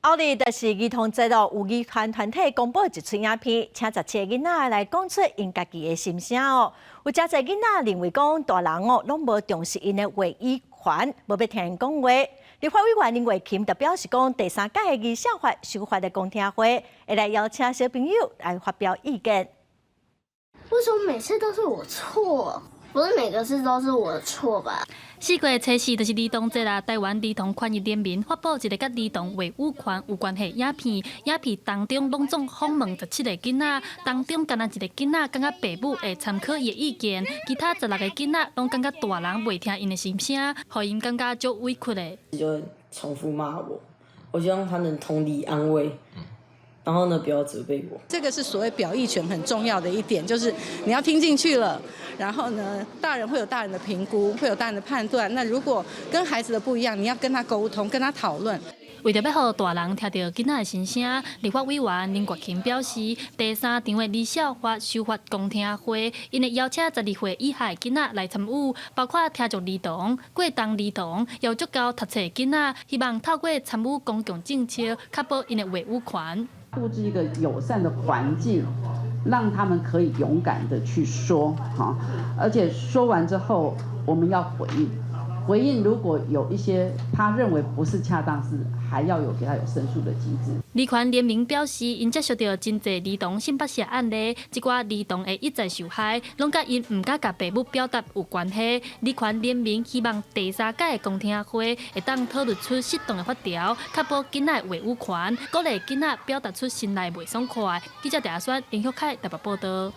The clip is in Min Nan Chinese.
後日就是兒童節咯，有兒權團體公布一齣影片，請17個囡仔來講出𪜶家己的心聲哦。有誠濟囡仔認為講大人哦，攏無重視𪜶的話語權，無欲聽𪜶講話。立法委員林月琴就表示講，第三屆的兒少法修法的公聽會，會來邀請小朋友來發表意見。為什麼每次都是我錯？不是每個事都是我的錯吧？4月初四就是兒童節啦。台灣兒童權益聯盟發布一個佮兒童話語權有關係影片，影片當中攏總訪問17個囡仔，當中干焦一個囡仔感覺爸母會參考伊的意見，其他16個囡仔攏感覺大人袂聽𪜶的心聲，予𪜶感覺足委屈的。就會重複罵我，我希望他能同理安慰。然後呢，不要責備我。這個是所謂表意權很重要的一點，就是你要聽進去了，然後呢，大人會有大人的評估，會有大人的判斷。那如果跟孩子的不一樣，你要跟他溝通，跟他討論。為著欲予大人聽著囡仔的心聲，立法委員林月琴表示，第三場的兒少法修法公聽會，𪜶會邀請12歲以下的囡仔來參與，包括聽障兒童、過動兒童，也有足夠讀冊的囡仔，希望透過參與公共政策，確保𪜶的話語權。布置一個友善的環境，讓他們可以勇敢的去說，哈，而且說完之後，我們要回應，回應如果有一些他認為不是恰當，是還要有給他有申訴的機制。兒權聯盟表示，𪜶接觸著真濟兒童性剝削案例，這寡兒童會一再受害，攏佮𪜶毋敢共爸母表達有關係。兒權聯盟希望第三屆的公聽會會當討論出適當的法條，確保囡仔的話語權，鼓勵囡仔表達出心內袂爽快。記者鄭阿選、林旭凱台北報道。